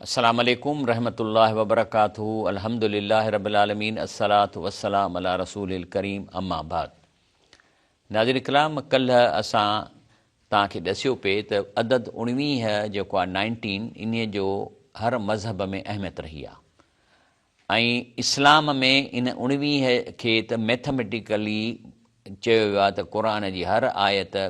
السلام عليڪم رحمة الله وبرڪاته الحمد لله رب العالمين الصلوة والسلام علي رسول الڪريم اما بعد ناظرين ڪرام ڪلهه اسان توهان کي ڏسيو پئي ته عدد 19 جيڪو آهي نائنٽين انهي جو هر مذهب ۾ اهميت رهي آهي ۽ اسلام ۾ ان 19 کي ته ميٿميٽيڪلي چيو ويو آهي ته قرآن جي هر آيت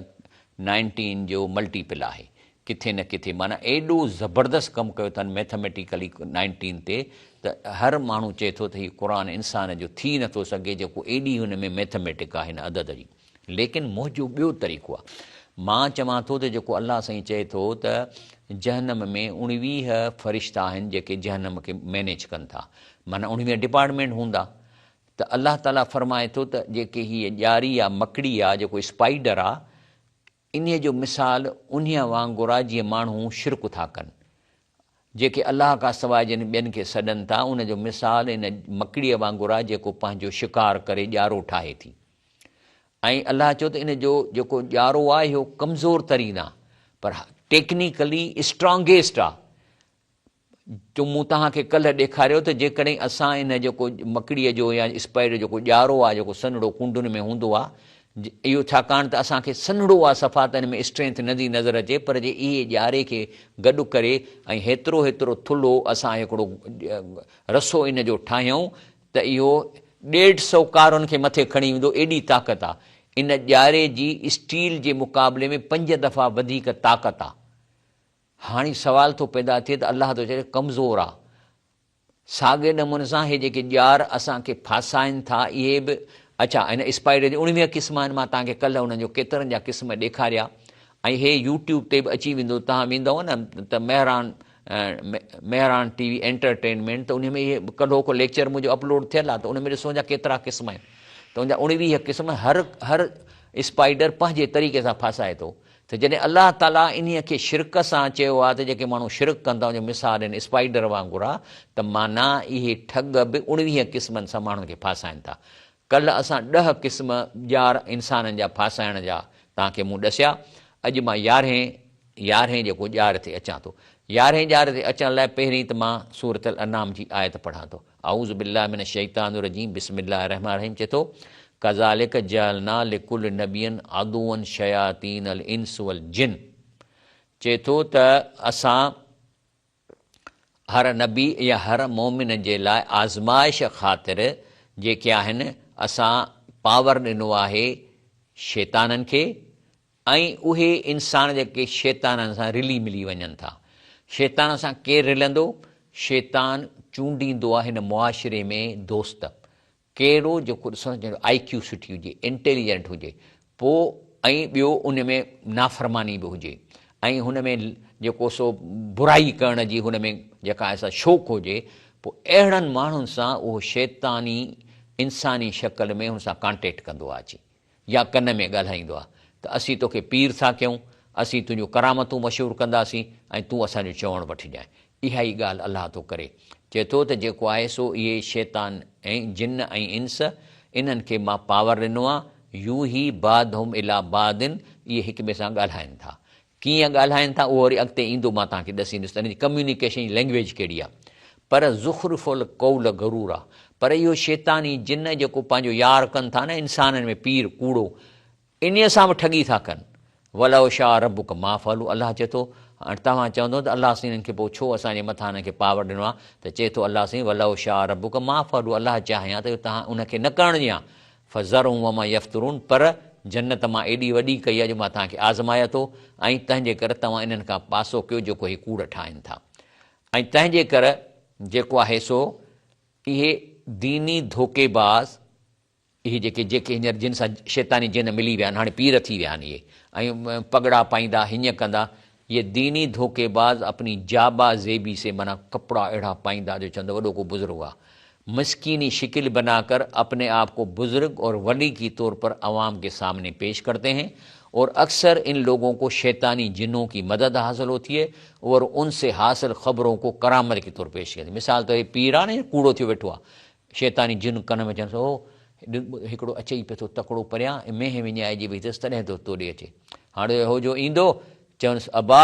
نائنٽين جو ملٽيپل آهي ڪٿي نه ڪٿي معنيٰ ايڏو زبردست ڪم ڪيو اٿن ميٿميٽيڪلي نائنٽين تي ته هر ماڻهو چئي ٿو ته هي قرآن انسان جو ٿي نٿو سگهي جيڪو ايڏي هن ۾ ميٿميٽڪ آهي هن عدد جي. ليڪن منهنجو ٻيو طريقو آهي. مان چوان ٿو ته جيڪو الله سائين چئي ٿو ته جهنم ۾ 19 فرشتا آهن جيڪي جهنم کي مينيج ڪن ٿا معنيٰ 19 ڊپارٽمينٽ هوندا ته الله تعاليٰ فرمائي ٿو ته جيڪي هيء ڄاري آ مڪڙي آ جيڪو اسپائيڊر آ انهيء جو مثال انهيء وانگر آ جيئن ماڻهو شرڪ ٿا ڪن جيڪي الله کان سواء جن ٻين کي سڏن ٿا ان جو مثال ان مڪڙيء وانگر آ جيڪو پنهنجو شڪار ڪري ڄارو ٺاهي ٿي. ۽ الله چيو ته ان جو جيڪو ڄارو آهي اهو ڪمزور ترين آهي پر ٽيڪنيڪلي اسٽرانگيسٽ آهي جو مون توهان کي ڪلهه ڏيکاريو ته جيڪڏهن اسان ان جيڪو مڪڙيء جو يا اسپائيڊر جيڪو ڄارو آهي جيڪو سنهڙو ڪنڊن ۾ هوندو آهي اهو ڇاڪاڻ ته اسان کي سنهڙو آهي صفا ته ان ۾ اسٽرينٿ نه ٿي نظر اچي پر جي اهي ڄاري کي گڏ ڪري ۽ هيترو هيترو ٿلهو اسان هڪڙو رسو ان جو ٺاهيون ته اهو ڏيڍ سئو ڪارن کي مٿي کڻي ويندو ايڏي طاقت آ. ان ڄاري جي اسٽيل جي مقابلي ۾ پنج دفعا وڌيڪ طاقت آ. هاڻي سوال ٿو پيدا ٿئي ته الله ٿو چئي ڪمزور آ. ساڳئي نموني سان هي جيڪي ڄار اسان کي ڦاسائن ٿا اهي به اڇا هن اسپائيڊر جي 19 قسم آهن مان توهان کي ڪلهه انهن جو ڪيترن جا قسم ڏيکاريا ۽ هي يوٽيوب تي به اچي ويندو توهان ويندؤ نه ته Mehran Mehran T V entertainment ته انهي ۾ اهي ڪلهوڪو ليڪچر منهنجو اپلوڊ ٿيل آهي ته ان ۾ ڏسو ان جا ڪيترا قسم آهن ته ان جا 19 قسم هر هر اسپائيڊر پنهنجي طريقي سان ڦاسائي ٿو ته جڏهن الله تعالي انهي کي شرڪ سان چيو آهي ته جيڪي ماڻهو شرڪ ڪن ٿا ان جو مثال ان اسپائيڊر وانگر آهي ته معنيٰ اهي ٺڳ به 19 قسمن سان ماڻهن کي ڦاسائن ٿا ڪلهه اسان ڏهه قسم ڄار انسانن جا ڦاسائڻ جا توهان کي مون ڏسيا، اڄ مان يارهين يارهين جيڪو ڄار تي اچان ٿو. يارهين ڄار تي اچڻ لاء پهرين ته مان سورة الانعام جي آيت پڙهان ٿو. اعوذ بالله من الشيطان الرجيم بسم الله الرحمٰن الرحيم چئي ٿو، ڪذالڪ جعلنا لڪل نبي عدوا شياطين الانس والجن چئي ٿو ته اسان هر نبي يا هر مؤمن جي لاء آزمائش خاطر جيڪي آهن اسان پاور ڏنو آهي شيطانن کي ۽ اهي انسان جيڪي شيطانن سان رلي ملي وڃن ٿا. شيطان سان ڪير رلندو؟ شيطان چونڊيندو آهي هن معاشري ۾ دوست. ڪهڙو جيڪو ڏسڻ جنهن جو آئي ڪيو سٺي هجي، انٽيليجنٽ هجي، پوء ۽ ٻيو ان ۾ نافرماني به هجي ۽ هن ۾ جيڪو سو برائي ڪرڻ جي هن ۾ جيڪا آهي سا شوق هجي، پوء اهڙن ماڻهن سان اهو شيطاني انساني شڪل ۾ هن سان ڪانٽيڪٽ ڪندو آهي اچي. يا ڪن ۾ ڳالهائيندو آهي ته اسين توکي پير ٿا ڪيون، اسين تنهنجون ڪرامتون مشهور ڪنداسين ۽ تون اسان جو چوڻ وٺجانء. اها ئي ڳالهه الله ٿو ڪري. چئي ٿو ته جيڪو آهي سو اهي شيطان ۽ جن ۽ انس، انهن کي مان پاور ڏنو آهي، يوحي بعضهم الي بعض، اهي هڪ ٻئي سان ڳالهائن ٿا. ڪيئن ڳالهائن ٿا اهو وري اڳتي ايندو مان توهان کي ڏسيندس ته ان جي ڪميونيڪيشن جي لينگويج ڪهڙي آهي. پر زخرف القول غرورا پر اهو شيطاني جن جيڪو پنهنجو يار ڪن ٿا نه انسانن ۾ پير ڪوڙو انهيء سان به ٺڳي ٿا ڪن. ولو شاء ربک ما فعلوا الله چئي ٿو هاڻي توهان چوندو ته الله سائين انهن کي پوء ڇو اسان جي مٿان انهن کي پاور ڏنو آهي ته چئي ٿو الله سائين ولو شاء ربک ما فعلوا الله چاهي ها ته اهو توهان ان کي نه ڪرڻ ڏيان ها فذرهم وما يفترون پر جنت مان ايڏي وڏي ڪئي آهي جو مان توهان کي آزمايان ٿو ۽ تنهن جي ڪري توهان انهن کان پاسو ڪيو جيڪو هي ڪوڙ ٺاهين ٿا ۽ تنهن جي ڪري جيڪو آهي سو اهي ديني ڌوڪي باز اهي جيڪي جيڪي هينئر جن سان شيطاني جن ملي ويا آهن هاڻي پير ٿي ويا آهن اهي ۽ پڳڙا پائيندا هيئن ڪندا اهي ديني ڌوڪي باز اپني جابا زيبي سي معنيٰ ڪپڙا اهڙا پائيندا جو چوندا وڏو ڪو بزرگ آ مسڪيني شڪل بنا ڪر اپني آپ کو بزرگ اور ولي ڪي طور پر عوام ڪي سامني پيش ڪرتي هين اور اڪثر ان لوگون کو شيطاني جنون ڪي مدد حاصل هوتي هي اور ان سي حاصل خبرون کو ڪرامت ڪي طور پيش ڪرتي مثال طور هي پير آ نه ڪوڙو ٿيو ويٺو آ شيطاني جن ڪن ۾ چونس او هڪڙو اچي ئي پيو ٿو تڪڙو پريان مينهن وڃائجي وئي اٿس تڏهن ٿو تو ڏي اچي هاڻي هو جو ايندو چونس ابا!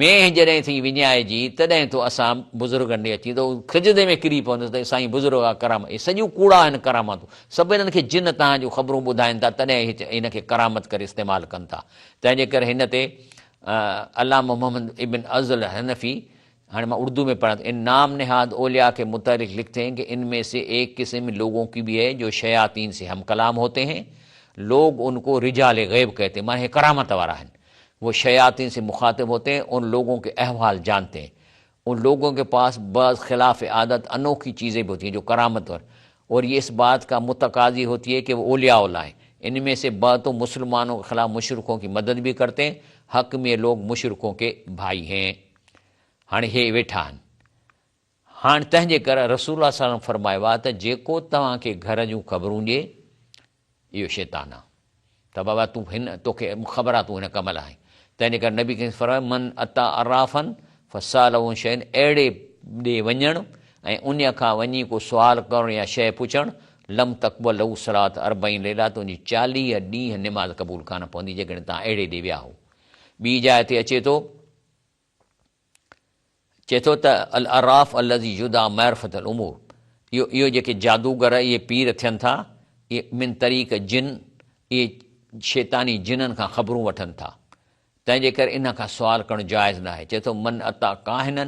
مينهن جڏهن ٿي وڃائجي تڏهن ٿو اسان بزرگن ڏي اچين ته سجدي ۾ ڪري پوندس ته سائين بزرگ آ ڪرامت اهي سڄيون ڪوڙا آهن ڪرامتون سڀ انهن کي جن توهان جون خبرون ٻڌائين ٿا تڏهن هن کي ڪرامت ڪري استعمال ڪن ٿا تنهن جي ڪري هن تي علامه محمد ابن افضل حنفي هاڻي مان اردو ۾ پڙهان ٿو ان نام نهاد اولياء ڪي متعلق لکتي هين ڪي ان مين سي ايڪ قسم لوگون ڪي بي هي جو شياطين سي هم ڪلام هوتي هين لوگ ان ڪو رجال غيب ڪهتي هين معنيٰ هي ڪرامت وارا آهن وہ شياطين سي مخاطب هوتي هين ان لوگون ڪي احوال جانتي هين ان لوگون ڪي پاس بعض خلاف عادت انوکي چيزين به هوتي هين جو ڪرامت ور اور يه اس بات ڪا متقاضي هوتي هي ڪي وہ اولياء الله هين ان مين سي بعض تو مسلمانون ڪي خلاف مشرڪون ڪي مدد به ڪرتي هين حق مين يه لوگ مشرڪون ڪي ڀائي هين هاڻي هي ويٺا آهن. هاڻ تنهن جي ڪري رسول الله صلي الله عليه وسلم فرمايو آهي ته جيڪو توهان کي گهر جون خبرون ڏئي اهو شيطان آهي ته بابا تون هن توکي خبر آهي تون هن ڪم لاء آهين. تنهن جي ڪري نبي ڪريم فرمايو من اتيٰ عرافا فساله عن شيء اهڙي ڏي وڃڻ ۽ انهيء کان وڃي ڪو سوال ڪرڻ يا شيء پڇڻ لم تقبل له صلاة اربعين ليلة تنهنجي 40 ڏينهن نماز قبول ڪانه پوندي جيڪڏهن توهان اهڙي ڏي ويا هئو. ٻي جاء تي اچي ٿو، چئي ٿو ته العراف الذي يدعي معرفة الامور اهو اهو جيڪي جادوگر اهي پير ٿين ٿا اهي من طريق جن اهي شيطاني جنن کان خبرون وٺن ٿا تنهن جي ڪري انهن کان سوال ڪرڻ جائز ناهي چئي ٿو من اتيٰ ڪاهنا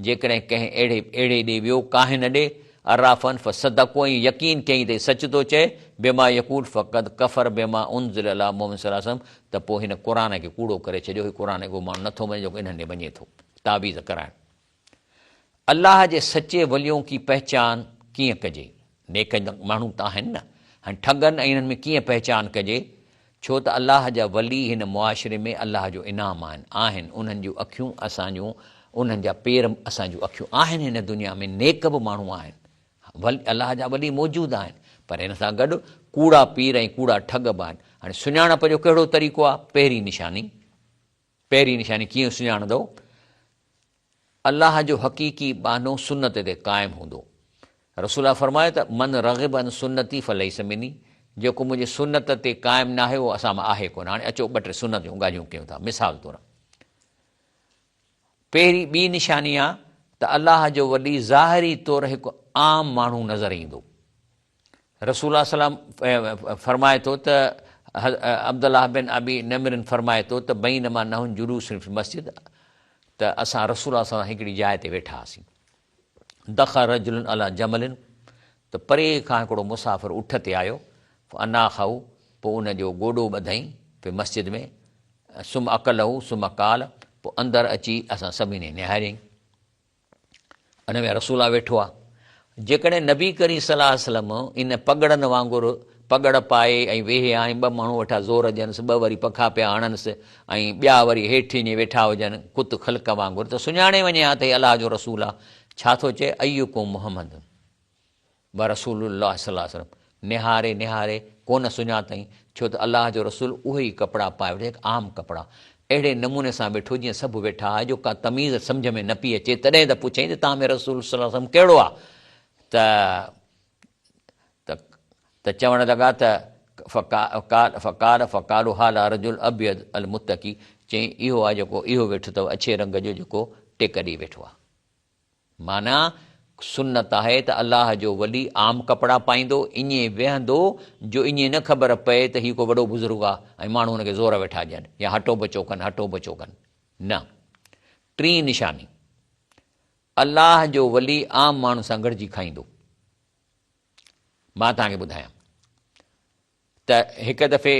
جيڪڏهن ڪنهن اهڙي اهڙي ڏي ويو ڪاهن ڏي، عرافا، فصدقه ۽ يقين ڪيائين ته هي سچ ٿو چئي، بما يقول فقد ڪفر بما انزل علي محمد صلي الله عليه وسلم ته پوء هن قرآن کي ڪوڙو ڪري ڇڏيو، هي قرآن اهو ماڻهو نٿو مڃي جيڪو انهن ڏي وڃي ٿو تعويذ ڪرائڻ. الله جي سچي وليون ڪي پهچان ڪيئن ڪجي؟ نيڪ ماڻهو ته آهن نه، هاڻي ٺڳن ۽ انهن ۾ ڪيئن پهچان ڪجي؟ ڇو ته الله جا ولي هن معاشري ۾ الله جو انعام آهن، آهن، انهن جون اکيون اسان جون، انهن جا پير اسان جون اکيون آهن، هن دنيا ۾ نيڪ به ماڻهو آهن، ولي الله جا ولي موجود آهن، پر هن سان گڏ ڪوڙا پير ۽ ڪوڙا ٺڳ به آهن. هاڻي سڃاڻپ جو ڪهڙو طريقو آهي؟ پهرين نشاني، پهرين نشاني ڪيئن سڃاڻندؤ؟ الله جو حقيقي ٻانهو سنت تي قائم هوندو. رسول الله فرمايو ته من رغب عن سنتي فليس مني جيڪو منهنجي سنت تي قائم ناهي اهو اسان مان آهي ڪونه. هاڻي اچو ٻه ٽي سنت جون ڳالهيون ڪيون ٿا مثال طور پهرين ٻي نشاني آ ته الله جو ولي ظاهري طور هڪ عام ماڻهو نظر ايندو. رسول الله صلي الله عليه وسلم فرمائي ٿو ته عبدالله بن ابي نمر فرمائي ٿو ته بينما نحن جلوس في المسجد ته اسان رسول الله صلي الله عليه وسلم هڪڙي جاء تي ويٺا هئاسين دخل رجل علي جمل ته پري کان هڪڙو مسافر اٺ تي آيو فاناخه پوء ان جو گوڏو ٻڌائين في مسجد ۾ ثم اقله ثم قال پوء اندر اچي اسان سڀني نهاريائين ان ۾ رسول الله ويٺو آهي. جيڪڏهن نبي ڪريم صلي الله عليه وسلم ان پڳڙن وانگر پڳڙ پائي ۽ ويهي ها ۽ ٻه ماڻهو ويٺا زور ڏينس، ٻه وري پکا پيا هڻنس ۽ ٻيا وري هيٺ ائين ويٺا هجن ڪت خلق وانگر ته سڃاڻي وڃي ها ته هي الله جو رسول آهي. ڇا ٿو چئي ايڪم محمد. ورسول الله صلي الله عليه وسلم نهاري نهاري ڪونه سڃاتائين، ڇو ته الله جو رسول اهي ئي ڪپڙا پائي ويٺو، هڪ عام ڪپڙا، اهڙي نموني سان ويٺو جيئن سڀ ويٺا هئا، جو ڪا تميز سمجهه ۾ نه پئي اچي، تڏهن ته پڇيائين ته توهان ۾ رسول صلي الله عليه وسلم ڪهڙو آهي؟ ته ته چوڻ لڳا ته فقال فقالوا هذا رجل ابيض المتڪي، چيائين اهو آهي جيڪو اهو ويٺو اٿو اڇي رنگ جو جيڪو ٽيڪ ڏئي ويٺو آهي. معنيٰ، سنت آهي ته الله جو ولي عام ڪپڙا پائيندو، ائين ويهندو جو ائين نه خبر پئي ته هي ڪو وڏو بزرگ آهي ۽ ماڻهو هن کي زور ويٺا ڏين يا هٽو بچو ڪن، هٽو بچو ڪن. نه. ٽين نشاني، الله جو ولي عام ماڻهن سان گڏجي کائيندو. مان توهان کي ٻڌايان. ته هڪ دفعي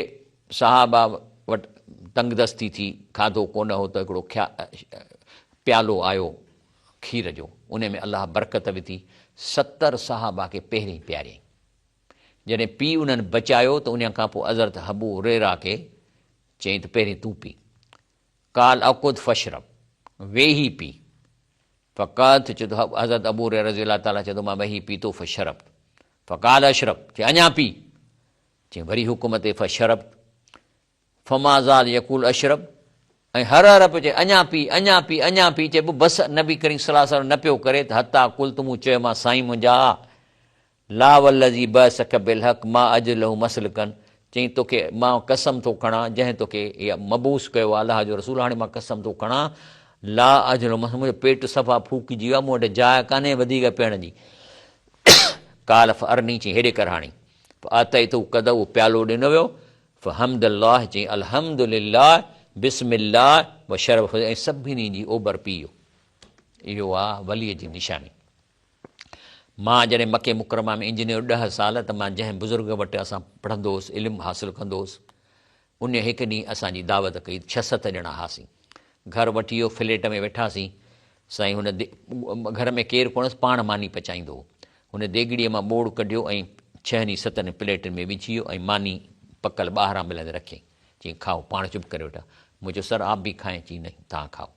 صحابه وٽ تنگدستي ٿي، کاڌو ڪونه هو ته هڪڙو پيالو آيو کير جو، ان ۾ الله برڪت وڌي، 70 صحابه کي پهرين پياريائين. جڏهن پي انهن بچايو ته انهيء کان پوء حضرت ابو هريره کي چيائين ته پهرين تون پي. قال اقعد فاشرب، ويهي پي. فقعدت، چئي ٿو حضرت ابو هريره رضي الله تعالٰي چئي ٿو مان ويهي پيتو فشربت. فقال اشرب، چي اڃا پي، چي وري حڪم تي فشربت، فما زال يقول اشرب، ۽ هر هر پيو چئي اڃا پي، اڃا پي، اڃا پي، چي پوء بس نبي ڪريم صلي الله عليه وسلم نه پيو ڪري ته حتيٰ قلت مون چيومانس سائين منهنجا لا والذي بعثک بالحق ما اجد له مسلڪا، چئين توکي مان قسم ٿو کڻان جنهن توکي مبعوث ڪيو آهي الله جو رسول هاڻي مان قسم ٿو کڻان لا اجل منهنجو پيٽ صفا ڦوڪجي ويو آهي، مون وٽ جاء ڪانهي وڌيڪ پيئڻ جي. قال فارني چيائين هيڏي ڪر هاڻي. فاتيته قدح اهو پيالو ڏنو ويو. فحمد الله چيائين الحمد لله بسم الله وشرب ۽ سڀني جي اوبر پي ويو. اهو آهي ولي جي نشاني. مان جڏهن مڪي مڪرمه ۾ انجنيئر ڏهه سال ته مان جنهن بزرگ وٽ اسان پڙهندو هوس علم حاصل ڪندو هوس انهي هڪ ڏينهن اسان جي دعوت ڪئي ڇهه ست ڄڻا هئاسين گهر وٺي ويو فليٽ ۾ ويٺاسين سائين هن گهر ۾ ڪير ڪونه هوس پاڻ ماني پچائيندو هو هن ديڳڙيء مان ٻوڙ ڪڍيو ۽ ڇهن ئي ستن پليٽن ۾ وجهي ويو ۽ ماني پڪل ٻاهران ملندي رکيائين چيائين کائو پاڻ چپ ڪري ويٺا مون چيو سر آپ به کائين چيائين نه توهان کائو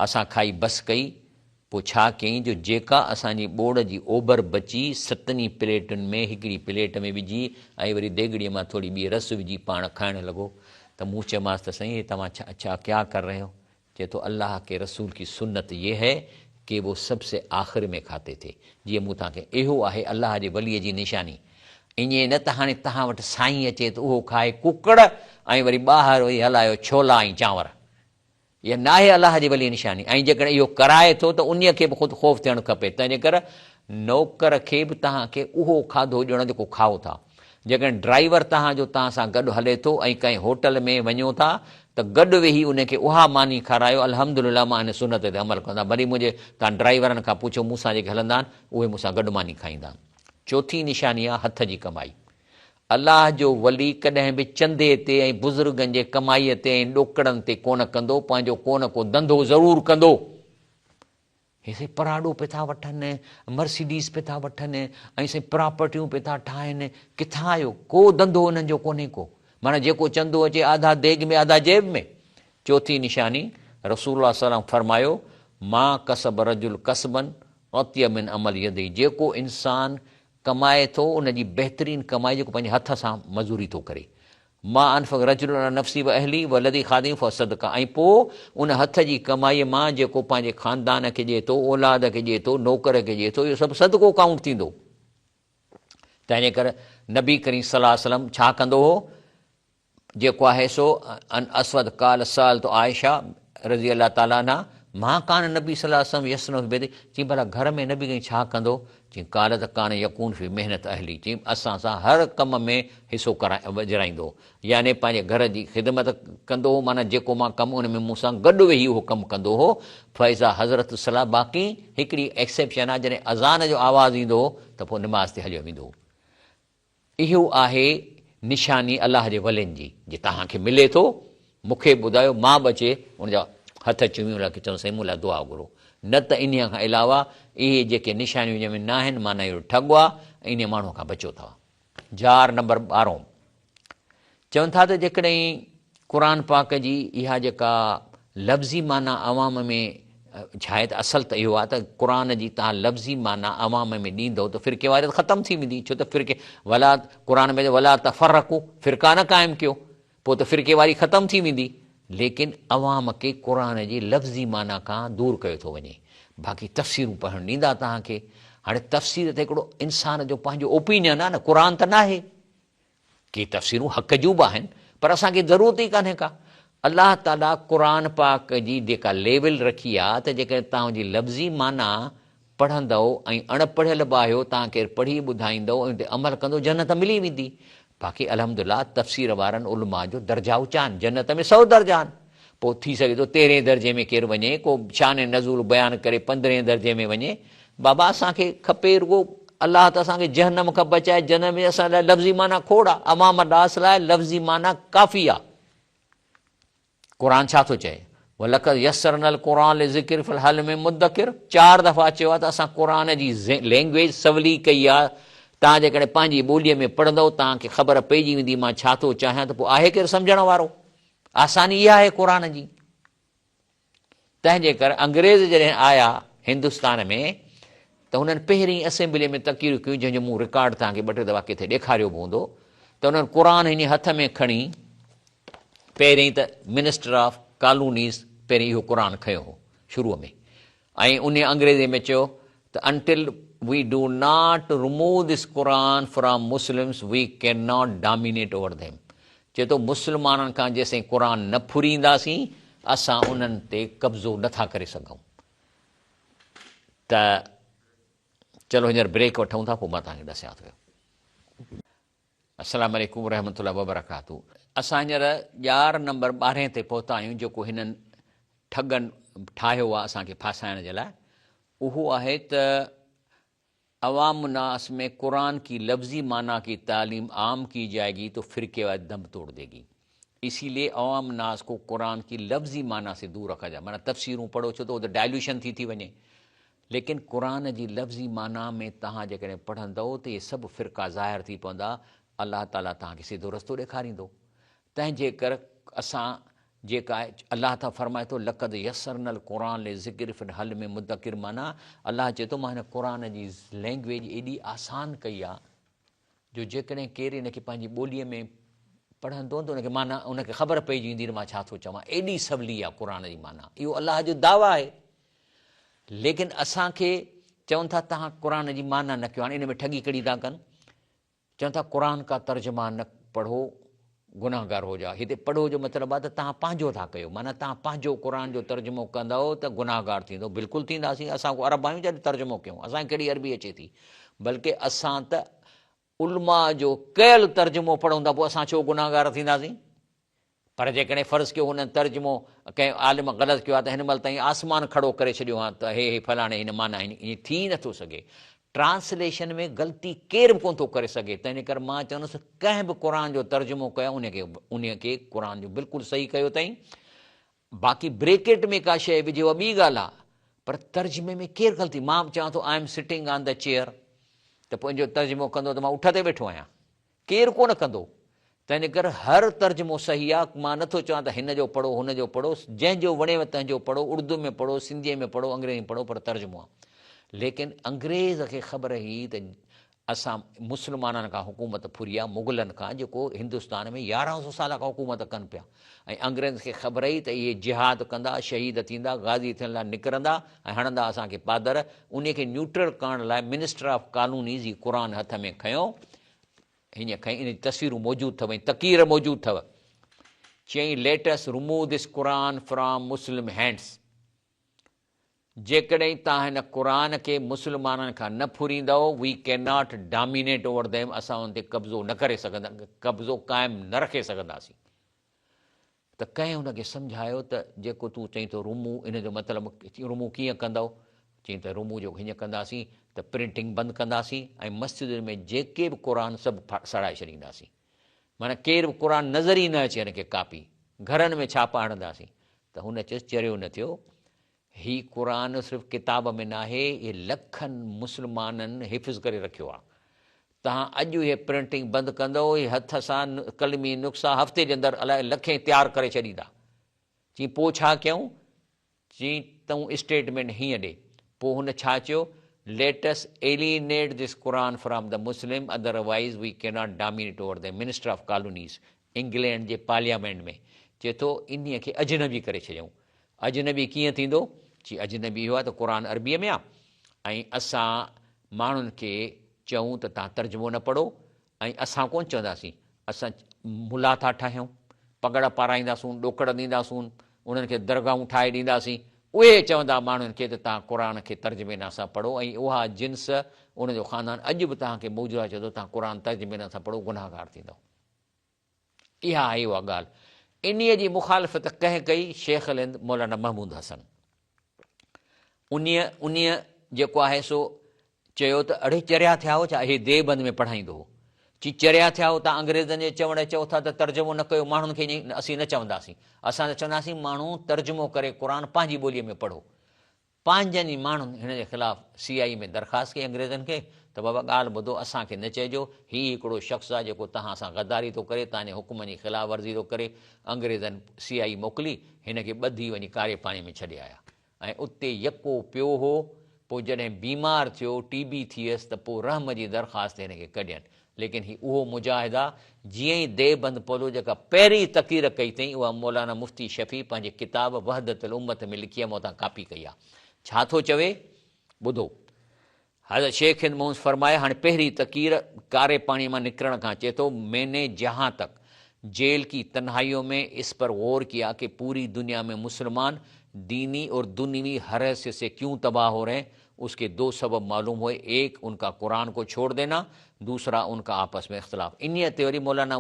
اسان کائي بس ڪئي، پوء ڇا ڪيائين جو جيڪا اسان جي ٻوڙ جي اوبر بچي، ستن ئي پليٽن ۾ هڪڙي پليٽ ۾ وجهي ۽ وري ديڳڙيء مان ٿوري ٻي رس وجهي پاڻ کائڻ لڳو ته مون چيومانس ته سائين هي توهان ڇا ڇا ڪيا ڪر رهي هو؟ چئي ٿو الله ڪي رسول ڪي سنت يه هي ڪي وو سب سي آخر ۾ کاتي ٿي. جيئن مون توهان کي اهو آهي الله جي وليء جي نشاني. ائين نه ته هاڻي توهان وٽ سائين اچي ته اهو کائي ڪڪڙ ۽ وري ٻاهر وڃي هلايو ڇولا ۽ چانور. اها ناهي الله جي ولي نشاني ۽ جيڪڏهن اهو ڪرائي ٿو ته انهيء کي به خود خوف ٿيڻ کپي، تنهنجي ڪري نوڪر کي به توهان کي اهو کاڌو ڏيڻو جيڪو کائو ٿا. جيڪڏهن ڊرائيور توهان جو توهان سان گڏ هلي ٿو ۽ ڪنهن هوٽل ۾ وڃو ٿا ته گڏ ويهي انهي کي اها ماني کارايو، الحمدلله مان هن سنت تي عمل ڪندو آهيان، ڀلي منهنجي توهان ڊرائيورن کان پڇو مون سان جيڪي هلندا آهن اهي مون سان گڏ ماني کائيندا آهن. چوٿين نشاني آهي هٿ جي ڪمائي. الله جو ولي ڪڏهن به چندي تي ۽ بزرگن جي ڪمائيء تي ۽ ڏوڪڙن تي ڪونه ڪندو، پنهنجو ڪونه ڪو ڌنڌو ضرور ڪندو. هي سائين پراڊو پئي ٿا وٺن، مرسيڊيز پئي ٿا وٺن ۽ سائين پراپرٽيون پئي ٿا ٺاهن، ڪٿان آيو؟ ڪو ڌنڌو انهن جو ڪونهي ڪو. معنيٰ جيڪو چندو اچي آڌا ديڳ ۾ آڌا جيب ۾. چوٿين نشاني، رسول الله صلي الله عليه وسلم فرمايو، ما ڪسب رجل ڪسبا اطيب من عمل يده جيڪو انسان ڪمائي ٿو ان جي بهترين ڪمائي جيڪو پنهنجي هٿ سان مزوري ٿو ڪري. ما انفق رجل علي نفسه واهله والذي خادمه فهو صدقه ۽ پوء ان هٿ جي ڪمائي مان جيڪو پنهنجي خاندان کي ڏئي ٿو، اولاد کي ڏئي ٿو، نوڪر کي ڏئي ٿو اهو سڀ صدقو ڪائونٽ ٿيندو. تنهن جي ڪري نبي ڪريم صلي الله عليه وسلم ڇا ڪندو هو؟ جيڪو آهي سو عن اسود قال سألت عائشه رضي الله تعالٰي عنها ما ڪان النبي صلي الله عليه وسلم يصنع في بيته چيائين ڀلا گهر ۾ نبي ڪريم ڇا ڪندو چيائين قالت ڪان يڪون في مهنت اهلي چيائين اسان سان هر ڪم ۾ حصو وجهرائيندو هو يعني پنهنجي گهر جي خدمت ڪندو هو معنيٰ جيڪو مان ڪم ان ۾ مون سان گڏ ويهي اهو ڪم ڪندو هو فاذا حضرت الصلاه باقي هڪڙي ايڪسيپشن آهي جڏهن اذان جو آواز ايندو هو ته پوء نماز تي هليو ويندو هو اهو آهي نشاني الله جي ولين جي، جي توهان کي ملي ٿو، مون کي به ٻڌايو، مان به اچي ان جا هٿ چمي ان کي چوندس سائين مون لاء دعا گهرو. نه ته انهيء کان علاوه اهي جيڪي نشانيون جنهن ۾ ناهن معنيٰ اهو ٺڳ آ ۽ انهيء ماڻهوء کان بچو توهان. جار نمبر ٻارهون چون ٿا ته جيڪڏهن قرآن پاڪ جي اها جيڪا لفظي معنيٰ عوام ۾ ڇاهي ته اصل ته اهو آهي ته قرآن جي توهان لفظي معنيٰ عوام ۾ ڏيندؤ ته فرقيواريت ختم ٿي ويندي ڇو ته فرقي ولا قرآن ۾ ولا تفرقو فرقا نه قائم ڪيو پوء ته فرقيواري ختم ٿي ويندي ليڪن عوام کي قرآن جي لفظي معنيٰ کان دور ڪيو ٿو وڃي باقي تفسيرون پڙهڻ ڏيندا توهان کي هاڻي تفسير ته هڪڙو انسان جو پنهنجو اوپينين آهي نه قرآن ته ناهي ڪي تفسيرون حق جون به آهن پر اسان کي ضرورت ئي ڪانهي ڪا. الله تعاليٰ قرآن پاڪ جي جيڪا ليول رکي آ ته جيڪڏهن توهان جي لفظي معنيٰ پڙهندؤ ۽ اڻ پڙهيل به آهيو توهان ڪير پڙهي ٻڌائيندؤ ۽ ان تي عمل ڪندو جنت ملي ويندي. باقي الحمدلله تفسير وارن علماء جو درجا اوچا آهن جنت ۾ سئو درجا آهن پوء ٿي سگهي ٿو تيرهين درجي ۾ ڪير وڃي، ڪو شان نزول بيان ڪري پندرهين درجي ۾ وڃي. بابا اسان کي کپي رڳو الله ته اسان کي جهنم کان بچائي، جنت ۾ اسان لاء لفظي معنيٰ کوڙ آ، عوام الناس لاء لفظي معنيٰ ڪافي آ. قرآن ڇا ٿو چئي؟ ولقد يسرنا القرآن للذڪر فهل من مدڪر چار دفعا چيو آ ته اسان قرآن جي لينگويج سولي ڪئي آ، توهان جيڪڏهن پنهنجي ٻوليء ۾ پڙهندؤ توهان کي خبر پئجي ويندي مان ڇا ٿو چاهيان ته پوء آهي ڪير سمجهڻ وارو؟ آساني اها آهي قرآن جي. تنهن جي ڪري انگريز جڏهن آيا هندستان ۾ ته هنن پهرين اسيمبليء ۾ تقريرون ڪيون جنهن جو مون رڪارڊ توهان کي ٻه ٽي دفعا ڪٿي ڏيکاريو به هوندو ته انهن قرآن هن هٿ ۾ کڻي پهرين ته منسٽر آف ڪالونيز پهرين اهو قرآن کنيو هو شروع ۾ ۽ انهيء انگريزيء ۾ چيو ته Until we do not remove this Quran from Muslims we cannot dominate over them چئي ٿو مسلمانن کان جيسين قرآن نه ڦرينداسين اسان انهن تي قبضو نه ٿا ڪري سگهون ته چلو هينئر بريڪ وٺون ٿا پوء مان توهان کي ڏسيان ٿو. السلام عليڪم ورحمة الله وبرڪاته اسان هينئر ڄار نمبر ٻارهين تي پهتا آهيون جيڪو هنن ٺڳن ٺاهيو آهي اسان کي ڦاسائڻ جي لاء اهو آهي ته عوام الناس ۾ قرآن ڪي لفظي معنيٰ ڪي تعليم عام ڪي جائي گي تو فرقي واري دم توڙ the گي اسي لئي عوام الناس ڪو قرآن ڪي لفظي معنيٰ سي دور رکا جائي معنيٰ تفسيرون پڙهو ڇو ته اهو ته ڊائليوشن ٿي ٿي وڃي ليڪن قرآن جي لفظي معنيٰ ۾ توهان جيڪڏهن پڙهندؤ ته اهي سڀ فرقا ظاهر ٿي پوندا الله تعاليٰ توهان کي سڌو رستو ڏيکاريندو تنهن جي ڪر اسان جيڪا الله تعاليٰ فرمائي ٿو لقد يسرنا القرآن للذڪر فهل من مدڪر معنيٰ الله چئي ٿو مان هن قرآن جي لينگويج ايڏي آسان ڪئي آ جو جيڪڏهن ڪير ان کي پنهنجي ٻوليء ۾ پڙهندو ته ان کي معنيٰ ان کي خبر پئجي ويندي ته مان ڇا ٿو چوان ايڏي سولي آ قرآن جي معنيٰ اهو الله جو دعويٰ آهي ليڪن اسان کي چون ٿا تهان قرآن جي معنيٰ نه ڪيو هاڻي ان ۾ ٺڳي ڪهڙي ٿا ڪن چون ٿا قرآن ڪا ترجما نه پڙهو گنهگار هو جاؤ هتي پڙهو جو مطلب آهي ته توهان پنهنجو ٿا ڪيو معنيٰ توهان پنهنجو قرآن جو ترجمو ڪندؤ ته گنهگار ٿيندؤ بلڪل ٿينداسين اسان ڪو عرب آهيون جڏهن ترجمو ڪيون اسان کي ڪهڙي عربي اچي ٿي بلڪه اسان ته علماء جو ڪيل ترجمو پڙهون ٿا پوء اسان ڇو گنهگار ٿينداسين پر جيڪڏهن فرض ڪيو هن ترجمو ڪنهن عالم غلط ڪيو آهي ته هن مهل تائين آسمان کڙو ڪري ڇڏيو هان ته هي هي فلاڻي هن معنيٰ هن ائين ٿي ئي نٿو سگهي. ٽرانسليشن ۾ غلطي ڪير به ڪونه ٿو ڪري سگهي تنهن ڪري مان چوندس ڪنهن به قرآن جو ترجمو ڪيو انهي کي انهي کي قرآن جو بلڪل صحيح ڪيو اٿائين باقي بريڪيٽ ۾ ڪا شيء وجهي اها ٻي ڳالهه آهي پر ترجمي ۾ ڪير غلطي مان به چوان ٿو I am sitting on the chair ته پوء ان جو ترجمو ڪندو ته مان اٺ تي ويٺو آهيان ڪير ڪونه ڪندو. تنهن ڪري هر ترجمو صحيح آ، مان نٿو چوان ته هن جو پڙهو هن جو پڙهو، جنهن جو وڻيو تنهن جو پڙهو، اردو ۾ پڙهو، سنڌيء ۾ پڙهو، انگريزي ۾ پڙهو پر ترجمو آ. ليڪن انگريز کي خبر هئي ته اسان مسلمانن کان حڪومت ڦري آ، مغلن کان جيڪو هندستان ۾ 1100 سال کان حڪومت ڪن پيا ۽ انگريزن کي خبر هئي ته اهي جهاد ڪندا، شهيد ٿيندا، غازي ٿيڻ لاء نڪرندا ۽ هڻندا اسان کي پادر، انهي کي نيوٽرل ڪرڻ لاء منسٽر آف ڪالونيز هي قرآن هٿ ۾ کنيو هيئن کڻي ان جون تصويرون موجود اٿو ۽ تقرير موجود اٿو. چيائين let us remove this Quran from Muslim hands جيڪڏهن توهان هن قرآن کي مسلمانن کان نه ڦريندؤ we can not dominate over them اسان انهن تي قبضو نه ڪري سگهندا قبضو قائم نه رکي سگهنداسين. ته ڪنهن هن کي سمجهايو ته جيڪو تون چئين ٿو رمو ان جو مطلب رمو ڪيئن ڪندؤ؟ چيائين ته رمو جو هيئن ڪنداسين ته پرنٽنگ بند ڪنداسين ۽ مسجدن ۾ جيڪي به قرآن سڀ سڙائي ڇڏينداسين. معنيٰ ڪير به قرآن نظر ئي نه اچي هن کي ڪاپي گهرن ۾ ڇاپا هڻنداسين ته هن چيس چريو نه ٿيو هي قرآن صرف ڪتاب ۾ ناهي هي لکن مسلمانن حفظ ڪري رکيو آ. توهان اڄ هي پرنٽنگ بند ڪندؤ هي هٿ سان قلمي نسخا هفتي جي اندر الائي لکين تيار ڪري ڇڏيندا. چين پوء ڇا ڪيائون؟ چين تون اسٽيٽمينٽ هيئن ڏي. پوء هن ڇا چيو؟ Let us alienate this Quran from the Muslim otherwise we cannot dominate over them minister of colonies England جي پارليامينٽ ۾ چئي ٿو انهيء کي اجنبي ڪري ڇڏيائون. اجنبي ڪيئن ٿيندو؟ چي اجنبي اهو آهي ته قرآن عربيء ۾ آهي ۽ اسان ماڻهن کي چئون ته توهان ترجمو نه پڙهو ۽ اسان ڪونه چونداسين، اسان ملا ٿا ٺاهيون، پڳڙ پارائينداسون، ڏوڪڙ ڏينداسون، انهن کي درگاهون ٺاهي ڏينداسين، اهي چوندا ماڻهن کي ته توهان قرآن کي ترجمي سان پڙهو ۽ اها جنس ان جو خاندان اڄ به توهان کي موجود آهي چوندو توهان قرآن ترجمي سان پڙهو گنهگار ٿيندؤ. اها آهي اها ڳالهه. انهيء جي مخالفت ڪنهن ڪئي؟ شيخ الهند مولانا محمود حسن. انهيء انهيء جيڪو آهي سو چيو ته اڙي چريا ٿيا هو ڇا؟ هي ديوبند ۾ پڙهائيندو هو. چي چريا ٿيا هو تان انگريزن جي چوڻ چئو ٿا ته ترجمو نه ڪيو ماڻهن کي ائين اسين نه چونداسين. اسان ته چونداسين ماڻهو ترجمو ڪري قرآن پنهنجي ٻوليء ۾ پڙهو. پنهنجن ئي ماڻهن هن جي خلاف سي آء اي ۾ درخواست ڪئي انگريزن کي ته بابا ڳالهه ٻڌو اسان کي نه چئجو هي هڪڙو شخص آهي جيڪو توهان سان غداري ٿو ڪري توهان جي حڪمن جي خلاف ورزي ٿو ڪري انگريزن سي آء اي موڪلي هن کي ٻڌي وڃي ڪاري پاڻي ۾ ڇڏي آيا ۽ اتي يڪو پيو هو پوء جڏهن بيمار ٿيو ٽي بي ٿيس ته پوء رحم جي درخواست تي هن کي ڪڍين ليڪن هي اهو مجاهد آ، جيئن ئي ديوبند پهتو جيڪا پهرين تقرير ڪئي اٿئين اها مولانا مفتي شفيع پنهنجي ڪتاب وحدت الامت ۾ لکي آ مان اتان ڪاپي ڪئي آ. ڇا ٿو چوي؟ ٻڌو. حضرت شيخ هند محمد فرمايا هاڻي پهرين تقرير ڪاري پاڻي مان نڪرڻ کان چئي ٿو مين ني جهان تڪ जेल की तन्हाइयों में इस पर गौर किया कि पूरी दुनिया में मुसलमान दीनी और दुनियावी हर हिस्से से क्यों तबाह हो रहे हैं। उसके दो सबब मालूम हुए, एक उनका कुरान को छोड़ देना, दूसरा उनका आपस में इख्तलाफ। इन्हीअ ते वरी मौलाना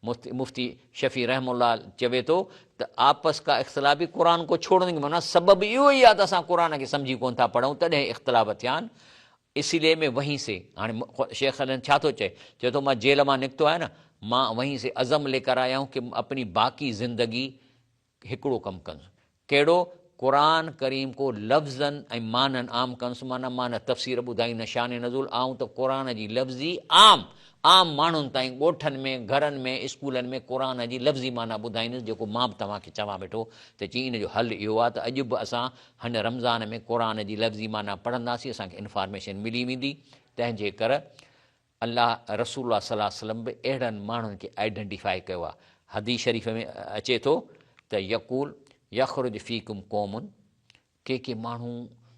मुफ्ती शफ़ी रहमुल्लाह चवे थो त आपस का इख्तलाफ बि कुरान को छोड़ने की माना सबब इहो ई आहे त असां कुरान खे सम्झी कोन था पढ़ूं, तॾहिं इख्तलाफ थिया आहिनि। इसीलिए मैं वहीं से, हाणे शेख अलन छा थो चए, चए थो मां जेल मां निकितो आहियां न, मां वहीं से अज़म लेकर आया हूं कि अपनी बाक़ी ज़िंदगी हिकिड़ो कमु कंदुसि। कहिड़ो? कुरान करीम को लफ़्ज़नि ऐं माननि आम कंदुसि, माना मां न तफ़सीर ॿुधाई न शान नज़ूल, आउं त कुरान जी लफ़्ज़ी आम आम माण्हुनि ताईं ॻोठनि में, घरनि में, स्कूलनि में कुरान जी लफ़्ज़ी माना ॿुधाईंदुसि, जेको मां बि तव्हांखे चवां वेठो। त चई इन जो हल इहो आहे त अॼु बि असां हिन रमज़ान में कुरान जी लफ़्ज़ी माना पढ़ंदासीं, असांखे इन्फॉर्मेशन मिली वेंदी। तंहिंजे करे अल्लाह रसूलुल्लाह सल्लल्लाहु अलैहि वसल्लम बि अहिड़नि माण्हुनि खे आइडेंटिफाई कयो आहे। हदीस शरीफ़ में अचे थो त यकूल यखरुज फ़ीकुम क़ौमुन, के के माण्हू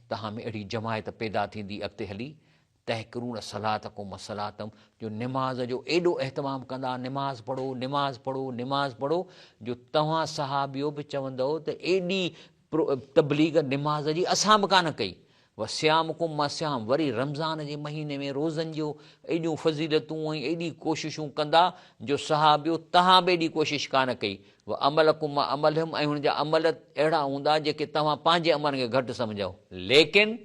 तव्हां में अहिड़ी जमायत पैदा थींदी अॻिते हली, तहकिरून सलातकुम सलातम, जो नमाज़ जो एॾो अहतमाम कंदा, नमाज़ पढ़ो नमाज़ पढ़ो नमाज़ पढ़ो, जो तव्हां सहाबियो बि चवंदव त एॾी तबलीग नमाज़ जी असां बि कान कई। व सियामकुम मा सियाम, वरी रमज़ान जे महीने में रोज़नि जो एॾियूं फ़ज़ीलतूं ऐं एॾी कोशिशूं कंदा जो सहाबियो तव्हां बि एॾी कोशिश कान कई। व अमलकुम मा अमलहुम, ऐं हुनजा अमल अहिड़ा हूंदा जेके तव्हां पंहिंजे अमल खे घटि सम्झो। लेकिन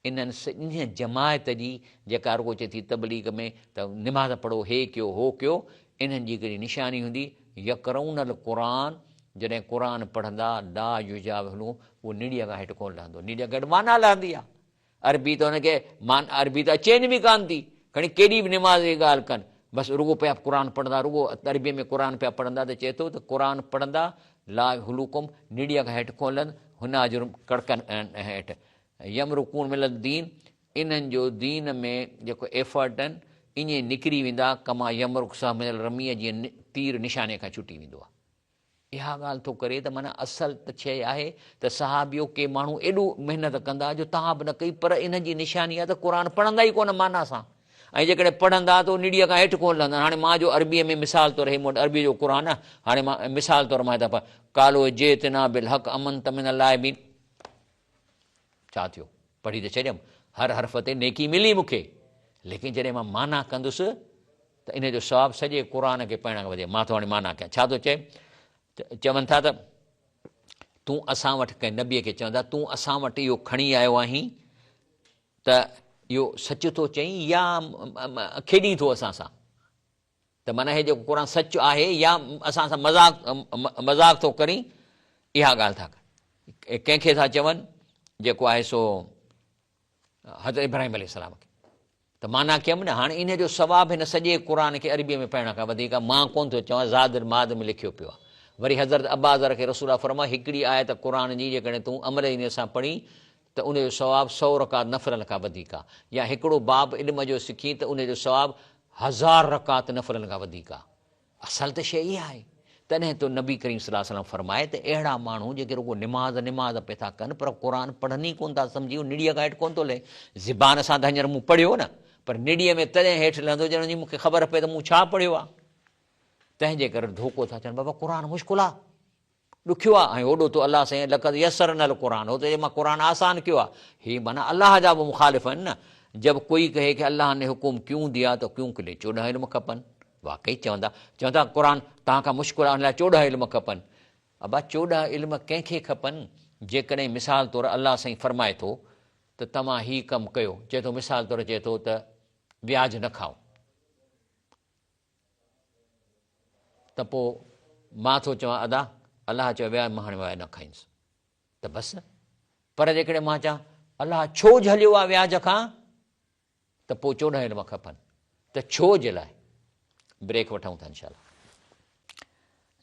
इन्हनि इन जमायत जी जेका रुगो चए थी तबलीग में त नमाज़ पढ़ो, हे कयो हो कयो, इन्हनि जी हिकिड़ी निशानी हूंदी यकरऊनल क़ुरान, जॾहिं क़ुरान पढ़ंदा ला युजाविज़ु, उहो निड़ीअ खां हेठि कोन लहंदो, निड़ीअ खां हेठि माना लहंदी आहे। अरबी त हुनखे मान अरबी त अचे बि कान थी, खणी केॾी बि नमाज़ जी ॻाल्हि कनि, बसि रुगो पिया क़ुरान पढ़ंदा, रुगो अरबीअ में क़ुरान पिया पढ़ंदा। त चए थो त क़ुरान पढ़ंदा ला हुलूकुम, निड़ीअ खां हेठि कोन लहंदो, हुन जो कड़कनि हेठि यमरुकून मिनल दीन, इन्हनि जो दीन में जेको एफर्ट आहिनि ईअं निकिरी वेंदा, कमा यमरुक सां मिनल रमीअ, जीअं तीर निशाने खां छुटी वेंदो आहे। इहा ॻाल्हि थो करे त माना असल त शइ आहे त सहाबियो के माण्हू एॾो महिनत कंदा जो तव्हां बि न कई, पर इन जी निशानी आहे त क़ुरान पढ़ंदा ई कोन माना सां, ऐं जेकॾहिं पढ़ंदा त निड़ीअ खां हेठि कोन लहंदा। हाणे मां जो अरबीअ में मिसाल तौरु, हे मूं वटि अरबीअ जो क़ुरान आहे, हाणे मां मिसाल तौरु मां हितां कालो जेतना बिल हक़ अमन त मिनल लाइबीन, छा थियो? पढ़ी त छॾियमि, हर हर्फ ते नेकी मिली मूंखे, लेकिन जॾहिं मां माना कंदुसि त इन जो सवाबु सॼे क़ुरान खे पढ़ण खां वधीक। मां थो हाणे माना कयां, छा थो चए? चवनि था त तूं असां वटि, कंहिं नबीअ खे चवंदा, तूं असां वटि इहो खणी आयो आहीं त इहो सच थो चई या खेॾी थो असां सां? त माना हे जेको क़ुरान सच आहे या असां सां मज़ाक मज़ाक थो करीं, इहा ॻाल्हि था कनि। कंहिंखे था चवनि? जेको आहे सो हज़रत इब्राहिम अलैहिस्सलाम खे। त माना कयमि न, हाणे इन जो सवाबु हिन सॼे क़ुरान खे अरबीअ में पढ़ण खां वधीक आहे। मां कोन थो चवां, ज़ाद माद में लिखियो पियो आहे। वरी हज़रत अब्बाज़र खे रसूल फरमायो, हिकिड़ी आयत क़ुरान जी जेकॾहिं तूं अमल इन सां पढ़ी त उनजो सवाबु 100 रकात नफ़लनि खां वधीक आहे, या हिकिड़ो बाब इल्म जो सिखी त उनजो सवाबु 1000 रकात नफ़लनि खां वधीक आहे। असल त शइ इहा आहे। तॾहिं तो नबी करीम सल्लल्लाहु अलैहि वसल्लम फरमाए त अहिड़ा माण्हू जेके रुगो नमाज़ नमाज़ पिया था कनि पर क़ुरान पढ़नि ई कोन था सम्झी, उहो निड़ीअ खां हेठि कोन थो लहे। ज़बान सां त हींअर मूं पढ़ियो न, पर निड़ीअ में तॾहिं हेठि लहंदो जॾहिं मूंखे ख़बर पए त मूं छा पढ़ियो आहे। तंहिंजे करे धोखो था चवनि, बाबा क़ुरान मुश्किल आहे, ॾुखियो आहे, ऐं ओॾो तो अलाह साईं लक़द यसरनल क़ुरान, हो त मां क़ुरान आसान कयो आहे। ही माना अलाह जा बि मुखालिफ़ आहिनि न। जब कोई कहे कि अलाह ने हुकुम क्यों दिया तो क्यों के लिए 14 इल्म खपनि, वाकई चवंदा चवंदा क़ुरान तव्हां खां मुश्किल आहे, हुन लाइ 14 इल्म खपनि। अबा 14 इल्म कंहिंखे खपनि? जेकॾहिं मिसाल तौरु अलाह साईं फरमाए थो त तव्हां हीउ कमु कयो, चए थो मिसाल तौरु चए थो त व्याज न खाओ, त पोइ मां थो चवां अदा अलाह चयो व्याज, मां हाणे व्याज न खाईंदुसि त बसि। पर जेकॾहिं मां चवां अलाह छो झलियो आहे व्याज खां, त पोइ 14 इल्म खपनि, त छो जे लाइ? ब्रेक वठूं था इंशाअल्लाह।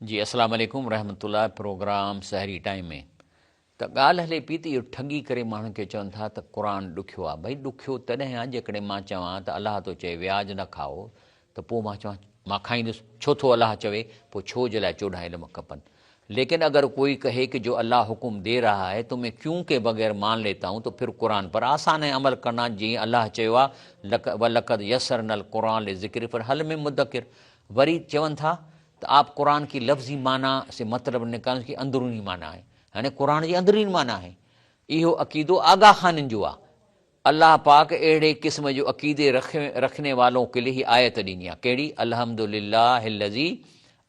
जी अस्सलाम वालेकुम रहमतुल्लाह। प्रोग्राम सहरी टाइम में त ॻाल्हि हले पई त इहो ठगी करे माण्हुनि खे चवनि था त क़ुरान ॾुखियो आहे। भई ॾुखियो तॾहिं आहे जेकॾहिं मां चवां त अलाह थो चए व्याज न खाओ, त पोइ मां चवां मां खाईंदुसि, छो थो अलाह चवे? पोइ छो जे लाइ 14 इल्म खपनि? लेकिन अगर कोई कहे कि जो अल्लाह हुक्म दे रहा है तो मैं क्यों के बगैर मान लेता हूँ, तो फिर कुरान पर आसान है अमल करना। जीअं अल्लाह चयो आहे व लक़द यसरनल कुरान लिज़िक्र पर हल में मुदक्किर। वरी चवनि था ته آپ قرآن ڪي لفظي معنيٰ سي مطلب نڪالو اس ڪي اندروني معنيٰ هي يعني قرآن جي اندروني معنيٰ آهي اهو عقيدو آغا خانين جو آهي الله پاڪ اهڙي قسم جو عقيدي رکني والون ڪي لئي هي آيت ڏني آهي ڪهڙي الحمد لله الذي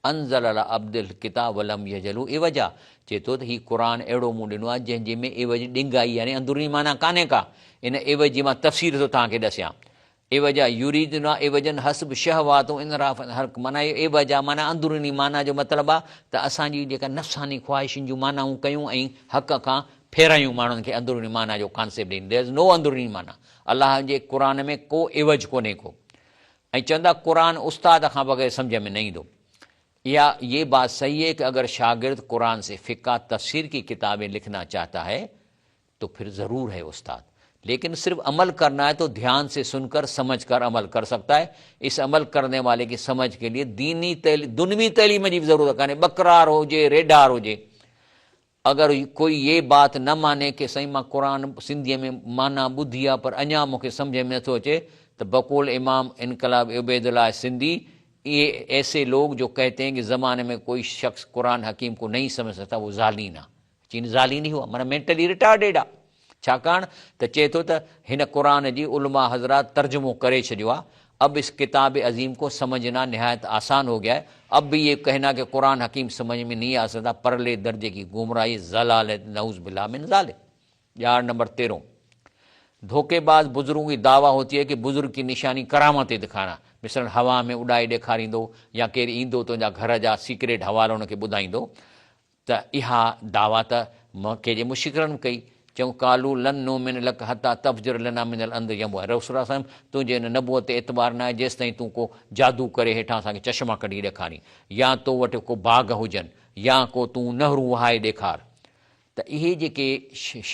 انزل علي عبده الڪتاب ولم يجعله عوجا چئي ٿو ته هي قرآن اهڙو مون ڏنو آهي جنهن جي ۾ عوج ڏنگائي يعني اندروني معنيٰ ڪانهي ڪا ان عوج جي مان تفسير ٿو توهان کي ڏسيان عوجا يريدون عوجا حسب شهوات انحراف حرڪ معنيٰ اهو عوجا معنيٰ اندروني معنيٰ جو مطلب آهي ته اسان جي جيڪا نفساني خواهشن جون معنائون ڪيون ۽ حق کان ڦيرايون ماڻهن کي اندروني معنيٰ جو ڪانسيپٽ ڏين There is no اندروني معنيٰ الله جي قرآن ۾ ڪو عوج ڪونهي ڪو ۽ چوندا قرآن استاد کان بغير سمجهه ۾ نه ايندو اها يه بات صحيح هي ڪه اگر شاگرد قرآن سي فقه تفسير ڪي ڪتابين لکنا چاهتا هي تو پھر ضرور ھي استاد ليڪن صرف عمل کرنا ھي تو دھيان سي سن کر سمجھ کر عمل کر سکتا ھي اس عمل کرني والي ڪي سمجھ ڪي ليي ديني تعليم دنوي تعليم جي به ضرورت ڪانهي ٻڪرار ھجي ريڍار ھجي اگر ڪوئي يي بات نه ماني ڪي سائين مان قرآن سنڌي ۾ معنيٰ ٻڌي آ پر اڃا مون کي سمجھ ۾ نٿو اچي ته بقول امام انقلاب عبيدالله سنڌي اهي ايسي لوگ جو ڪهتي هين ڪي زماني ۾ ڪوئي شخص قرآن حڪيم ڪو نهين سمجھ سکتا وو ظالين آ چين ظالين ئي هئا معنيٰ مينٽلي ريٽارڊيڊ آ ڇاڪاڻ ته چئي ٿو ته هن قرآن جي علماء حضرات ترجمو ڪري ڇڏيو آ اب اس ڪتاب عظيم ڪو سمجهنا نهايت آسان هو گيا هي اب به يه ڪهنا ڪه قرآن حڪيم سمجهه ۾ نهين آ سکتا پرلي درجي ڪي گمراهي ضلالت نعوذ بالله من ذالک. ڄاڙ نمبر تيرهون ڌوڪي باز بزرگون ڪي دعويٰ هوتي هي ڪه بزرگ ڪي نشاني ڪرامتين دکانا مثلاً هوا ۾ اڏائي ڏيکاريندو يا ڪير ايندو تنهنجا گهر جا سيڪريٽ حوال ان کي ٻڌائيندو ته اها دعويٰ ته مڪي جي مشرڪن به ڪئي، چيائون، قالوا لن نؤمن لک حتيٰ تفجر لنا من الارض ينبوعا اي رسول الله صلعم تنهنجي ان نبوت تي اعتبار ناهي جيستائين تون ڪو جادو ڪري هيٺان اسان کي چشما ڪڍي ڏيکارين يا تو وٽ ڪو باغ هجن يا ڪو تون نهرون وهائي ڏيکار ته اهي جيڪي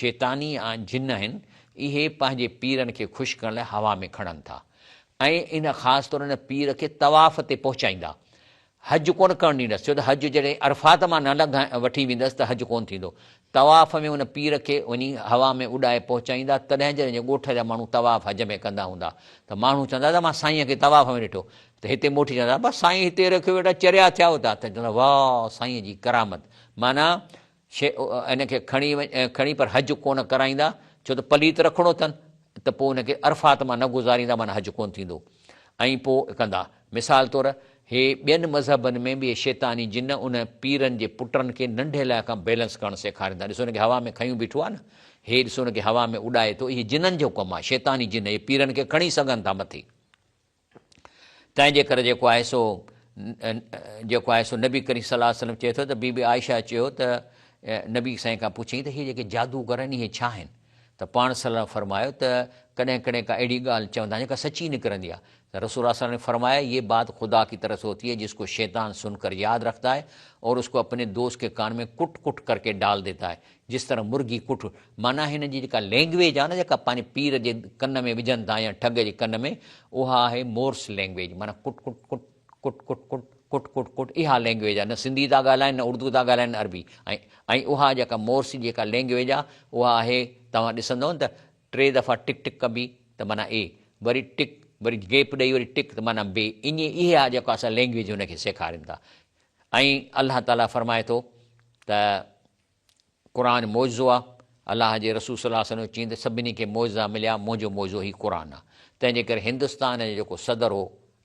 شيطاني جن آهن اهي پنهنجي پيرن کي خوش ڪرڻ لاء هوا ۾ کڻن ٿا ۽ ان خاص طور ان پير کي طواف تي پهچائيندا حج ڪونه ڪرڻ ڏيندس، ڇو ته حج جڏهن عرفات مان نه لنگهائي وٺي ويندس ته حج ڪونه ٿيندو. طواف ۾ ان پير کي وڃي هوا ۾ اڏائي پهچائيندا، تڏهن جڏهن جي ڳوٺ جا ماڻهو طواف حج ۾ ڪندا هوندا ته ماڻهو چوندا ته مان سائينء کي طواف ۾ ڏٺو ته هتي موٽي چوندا بس سائين هتي رکيو ويٺا چريا ٿيا هو ته چوندا واهه سائينء جي ڪرامت معنيٰ شيء ان کي کڻي کڻي پر حج ڪونه ڪرائيندا ڇو ته پليت رکڻو اٿن ته پوء ان کي عرفات مان نه گذاريندا معنيٰ حج ڪونه ٿيندو ۽ پوء ڪندا مثال طور هي ٻين مذهبن ۾ به اهي شيطاني جن ان پيرن جي پٽن کي ننڍي لاء کان بيلنس ڪرڻ سيکارين ٿا ڏسو ان کي هوا ۾ کنيون بيٺو آهي نه هي ڏسو ان کي هوا ۾ اڏائي ٿو اهي جنن جو ڪم آهي شيطاني جن اهي پيرن کي کڻي سگهن ٿا مٿي تنهن جي ڪري جيڪو آهي سو جيڪو آهي سو نبي ڪريم صلي الله عليه وسلم چئي ٿو ته بي بي عائشه چيو ته نبي سائين کان پڇيائين ته هي جيڪي جادوگر آهن اهي ڇا آهن ته پاڻ صلي الله فرمايو ته ڪڏهن ڪڏهن ڪا اهڙي ڳالهه چوندا آهن جيڪا سچي نڪرندي آهي ته رسول الله صلي الله عليه وسلم فرمايا یہ بات خدا کی طرف سے ہوتی ہے جس کو شیطان سن کر یاد رکھتا ہے اور اس کو اپنے دوست کے کان میں کٹ کٹ کر کے ڈال دیتا ہے جس طرح مرغي ڪٺ معنيٰ هن جي جيڪا لينگويج آهي نه جيڪا پنهنجي پير جي ڪن ۾ وجهن ٿا يا ٺڳ جي ڪن ۾ اها آهي مورس لينگويج معنيٰ ڪٽ ڪٽ ڪٽ ڪٽ ڪٽ ڪٽ ڪٽ ڪٽ ڪٽ اها لينگويج آهي نه سنڌي ٿا ڳالهائن نه اردو ٿا ڳالهائن نه عربي ۽ ۽ اها جيڪا مورس جي جيڪا لينگويج آهي اها آهي توهان ڏسندؤ نه ته ٽي دفعا ٽڪ ٽڪ ڪبي ته معنيٰ اي وري ٽڪ وري گيپ ڏئي وري ٽڪ ته معنيٰ بي ائين اها جيڪا اسان لينگويج هن کي سيکارين ٿا ۽ الله تعاليٰ فرمائي ٿو ته قرآن معجزو آ، الله جي رسول صلي الله عليه وسلم چين ته سڀني کي معجزا مليا، منهنجو معجزو هي قرآن آ. تنهن جي ڪري هندستان جو جيڪو صدر هو،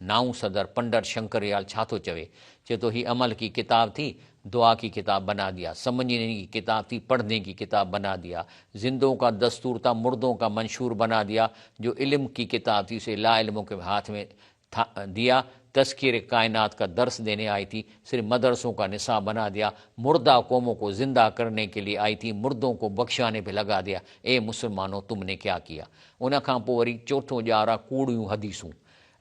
نائون صدر پنڊت شنڪر ريال ڇا ٿو چوي؟ چئي ٿو هي عمل ڪي ڪتاب ٿي، دعا ڪي ڪتاب بنا ديا، سمجهني ڪي ڪتاب ٿي، پڙهني ڪي ڪتاب بنا ديا، زندون ڪا دستور ٿا، مردون ڪا منشور بنا ديا، جو علم ڪي ڪتاب ٿي اسي لا علمون ڪي هاٿ ۾ ٿا ديا، تذڪير ڪائنات ڪا درس ديني آئي ٿي، صرف مدرسون ڪا نصاب بنا ديا، مرده قومون ڪو زنده ڪرني ڪي ليي آئي ٿي، مردون ڪو بخشاني پي لگا ديا، اي مسلمانو تم ني ڪيا ڪيا؟ ان کان پوء وري چوٿون ڄار آ ڪوڙيون حديثون.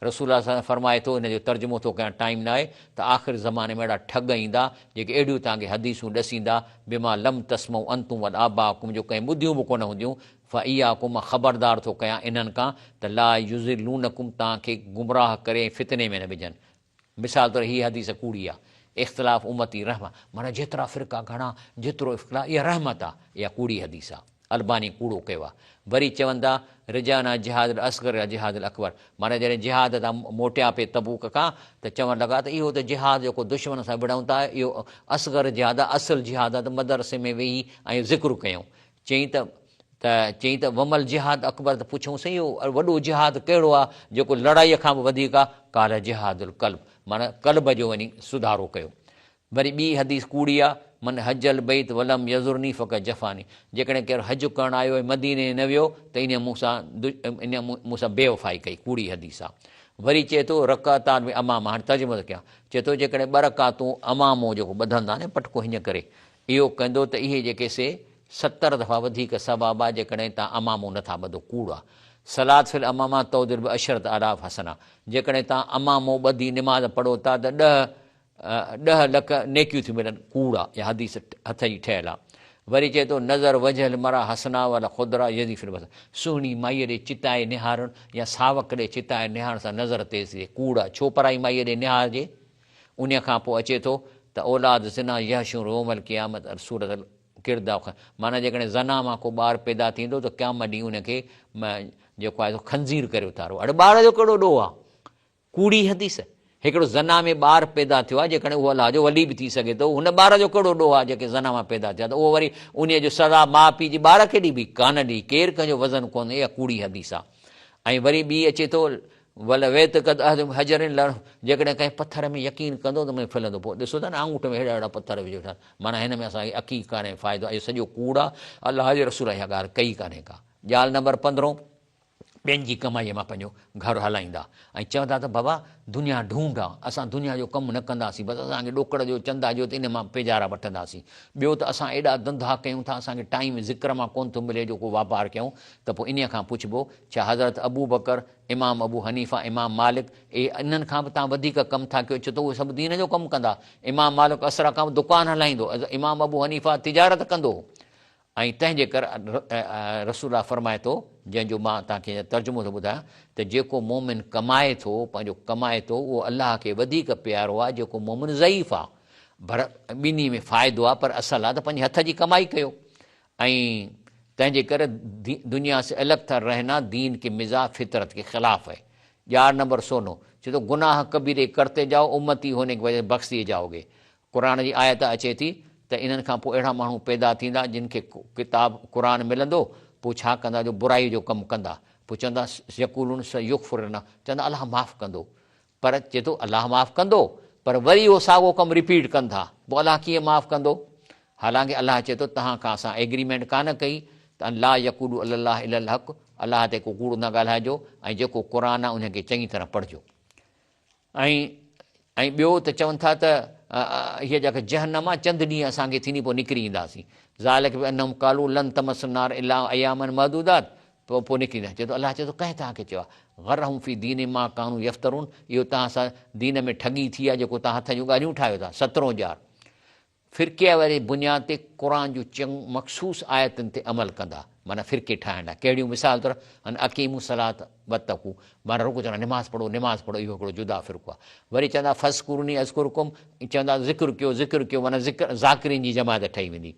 رسول الله صلعم فرمائي ٿو، ان جو ترجمو ٿو ڪيان ٽائيم ناهي، ته آخر زماني ۾ اهڙا ٺڳ ايندا، جيڪي اهڙيون توهان کي حديثون ڏسيندا، بما لم تسمعوا انتم ولا آباؤڪم جو ڪنهن ٻڌيون به ڪونه هونديون، فاياڪم مان خبردار ٿو ڪيان انهن کان ته لا يضلونڪم توهان کي گمراهه ڪري ۽ فتني ۾ نه وجهن. مثال طور هيء حديث ڪوڙي آهي، اختلاف امتي رحمة معنيٰ جيترا فرقا گهڻا جيترو اختلاف اها رحمت آهي، اها ڪوڙي حديث آهي. الباني ڪوڙو ڪيو آ. وري چون ٿا، رجعنا جهاد الاصغر الي جهاد الاڪبر معنيٰ جڏهن جهاد تان موٽيا پئي تبوڪ کان ته چوڻ لڳا ته اهو ته جهاد جيڪو دشمن سان وڙهون ٿا اهو اصغر جهاد آ اصل جهاد آ ته مدرسي ۾ ويهي ۽ ذڪر ڪيائون. چيائين ته ته چيائين ته وما الجهاد اڪبر ته پڇيائون سائين اهو وڏو جهاد ڪهڙو آ جيڪو لڙائيء کان به وڌيڪ آ؟ قال جهاد القلب معنيٰ قلب جو وڃي سڌارو ڪيو. وري ٻي حديث ڪوڙي آ، من حج البيت ولم يزرني فقد جفاني جيڪڏهن ڪير حج ڪرڻ آيو ۽ مديني نه ويو ته انهيء مون سان انهيء مون سان بي وفائي ڪئي ڪوڙي حديث آ. وري چئي ٿو رڪعتان بعمامه هاڻي ترجمو ٿو ڪيان چئي ٿو جيڪڏهن ٻه رڪعتون عمامو جيڪو ٻڌندا آهن پٽڪو هيئن ڪري اهو ڪندو ته اهي جيڪي سي 70 دفعا وڌيڪ ثواب آ جيڪڏهن توهان عمامو نه ٿا ٻڌو ڪوڙ آ. صلات في العمامه تعدل بعشرة آلاف حسنه جيڪڏهن توهان عمامو ٻڌي نماز پڙهو ٿا ته ڏهه 10 لک نيڪيون ٿيون ملن ڪوڙ آ اها حديث هٿ جي ٺهيل آ. وري چئي ٿو نظر وجه المرأ حسناء والخضرا يزيد في البصر سهڻي مائيء ڏي چتائي نهارڻ يا ساوڪ ڏي چتائي نهارڻ سان نظر تيز ٿي ٿئي ڪوڙ آ ڇو پرائي مائيء ڏي نهارجي انهيء کان پوء اچي ٿو ته اولاد زنا يحشر يوم القيامت الصورة القردة معنيٰ جيڪڏهن زنا مان ڪو ٻار پيدا ٿيندو ته قيامت ڏينهن ان کي جيڪو آهي سو خنزير ڪري اٿاربو. اڙي ٻار جو ڪهڙو ڏوهه آهي؟ ڪوڙي حديث. هڪڙو زنا ۾ ٻار پيدا ٿيو آهي جيڪڏهن اهو الله جو ولي به ٿي سگهي ٿو هن ٻار جو ڪهڙو ڏوهه آهي جيڪي زنا مان پيدا ٿيا ته اهو وري انهيء جو سزا ماء پيء جي ٻار کي ڏبي؟ ڪانه ڏي. ڪير ڪنهن جو وزن ڪونهي اها ڪوڙي حديث آهي. ۽ وري ٻي اچي ٿو ولو اعتقد احدهم حجر لرف جيڪڏهن ڪنهن پٿر ۾ يقين ڪندو ته ۾ ڦلندو پوء ڏسو ٿا نه آڱوٺ ۾ هيڏا هيڏا پٿر وجهي ويٺا آهن معنيٰ هن ۾ اسان کي عقيق ڪانهي فائدو اهو سڄو ڪوڙ آهي الله جي رسول اها ڳالهه ڪئي ڪانهي ڪا ڳالهه نمبر پندرهون ٻين جي ڪمائيء مان پنهنجو گهر هلائيندا ۽ چوندا ته بابا دنيا ڍونڍ آ اسان دنيا جو ڪم نه ڪنداسين بس اسان کي ڏوڪڙ ڏيو چندا ڏيو ته ان مان پيجارا وٺنداسين ٻيو ته اسان ايڏا ڌنڌا ڪيون ٿا اسان کي ٽائيم ذڪر مان ڪونه ٿو ملي جو ڪو واپار ڪيون ته پوء انهيء کان پڇبو ڇا حضرت ابوبڪر امام ابو حنيفه، امام مالڪ، اهي انهن کان به توهان وڌيڪ ڪم ٿا ڪيو ڇو ته اهي سڀ دين جو ڪم ڪندا. امام مالڪ عصر کان به دڪان هلائيندو، امام ابو حنيفه تجارت ڪندو هو ۽ تنهن جي ڪر رسول الله فرمائي ٿو جنهن جو مان توهان کي ترجمو ٿو ٻڌايان ته جيڪو مؤمن ڪمائي ٿو پنهنجو ڪمائي ٿو اهو الله کي وڌيڪ پيارو آهي جيڪو مؤمن ضعيف آهي ڀر ٻنهي ۾ فائدو آهي پر اصل آهي ته پنهنجي هٿ جي ڪمائي ڪيو ۽ تنهن جي ڪري دنيا سي الڳ ٿر رهنا دين ڪي مزاح فطرت ڪي خلاف هي. ڄار نمبر سونو، چي ٿو گناهه ڪبيري ڪرتي جائو امتي هوني ڪي وجه سي بخش ديي جائو گي. قرآن جي آيت اچي ٿي ته انهن کان پوء اهڙا ماڻهو پيدا ٿيندا جن کي ڪتاب قرآن ملندو پوء ڇا ڪندا جو برائي جو ڪم ڪندا پوء چوندا يقولون سيغفر لنا چوندا الله معاف ڪندو پر چئي ٿو الله معاف ڪندو پر وري اهو ساڳو ڪم رپيٽ ڪن ٿا پوء الله ڪيئن معاف ڪندو؟ حالانڪه الله چئي ٿو توهان کان اسان ايگريمينٽ ڪانه ڪئي ته ان لا يقولوا علي الله الا الحق الله تي ڪو ڪوڙ نه ڳالهائجو ۽ جيڪو قرآن آهي ان کي چڱي طرح پڙهجو ۽ ۽ ٻيو ته چون ٿا ته هيء جيڪا جهنم آهي چند ڏينهن اسان کي ٿيندي پوء نڪري اينداسين ذالڪ بانهم قالوا لن تمسنا النار الا اياما معدودات پوء پوء نڪري ايندا. چئي ٿو، الله چئي ٿو، ڪنهن توهان کي چيو آهي؟ غرهم في دينهم ما ڪانوا يفترون اهو توهان سان دين ۾ ٺڳي ٿي آهي جيڪو توهان هٿ جون ڳالهيون ٺاهيو ٿا. سترهون ڄار. فرقي واري بنياد تي قرآن جون چڱ مخصوص آيتن تي عمل ڪندا معنيٰ فرقي ٺاهڻ لاء ڪهڙيون مثال طور ان اقيموا الصلوة واتقوا معنيٰ رڳو چوندا نماز پڙهو نماز پڙهو اهو هڪڙو جدا فرقو آهي وري چوندا فاذڪروني اذڪرڪم چوندا ذڪر ڪيو ذڪر ڪيو معنيٰ ذڪر ذاڪرين جي جماعت ٺهي ويندي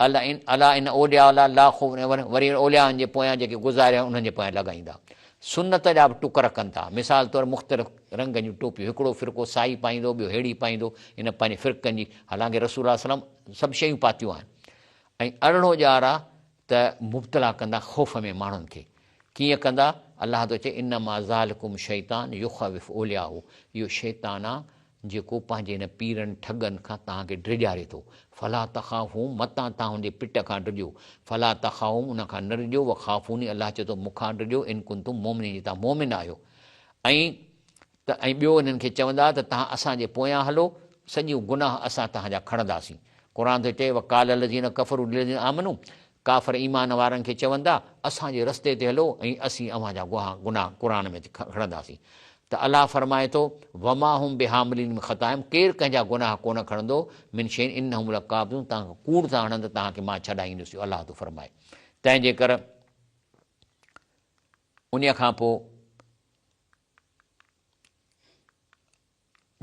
الا ان الا ان اولياء الله لا خوف عليهم وري اوليائن جي پويان جيڪي گذاريا انهن جي پويان لڳائيندا. سنت جا به ٽڪر ڪن ٿا. مثال طور مختلف رنگن جون ٽوپيون هڪڙو فرقو سائي پائيندو ٻيو ههڙي پائيندو ان پنهنجي فرقن جي حالانڪه رسول الله صلعم سڀ شيون پاتيون آهن ۽ ارڙهون ڄار آ ته مبتلا ڪندا خوف ۾ ماڻهن کي ڪيئن ڪندا الله ٿو چئي انما ذالڪم شيطان يخوف اولياءه اهو شيطان آ جيڪو پنهنجي هن پيرن، ٺڳن، کان توهان کي ڊيڄاري ٿو. فلا تخافوهم متان توهان هن جي پٽ کان ڊڄو. فلا تخافوهم ان کان نه ڊڄو وخافوني الله چئي ٿو مون کان ڊڄو ان ڪنتم مؤمنين جي توهان مؤمن آهيو. ۽ ته ۽ ٻيو انهن کي چوندا ته توهان اسان جي پويان هلو سڄيون گناهه اسان توهان جا کڻنداسين. قرآن ٿو چئي وقال الذين ڪفروا للذين آمنوا ڪافر ايمان وارن کي چوندا، اسان جي رستي تي هلو ۽ اسين اوهان جا گناهه قرآن ۾ کڻنداسين. ته الله فرمائي ٿو، وما هم بحاملين من خطاياهم ڪير ڪنهن جا گناهه ڪونه کڻندو، من شيء انهم لڪاذبون توهان کان ڪوڙ ٿا هڻن ته توهان کي مان ڇڏائيندس اهو الله ٿو فرمائي. تنهن جي ڪر انهيء کان پوء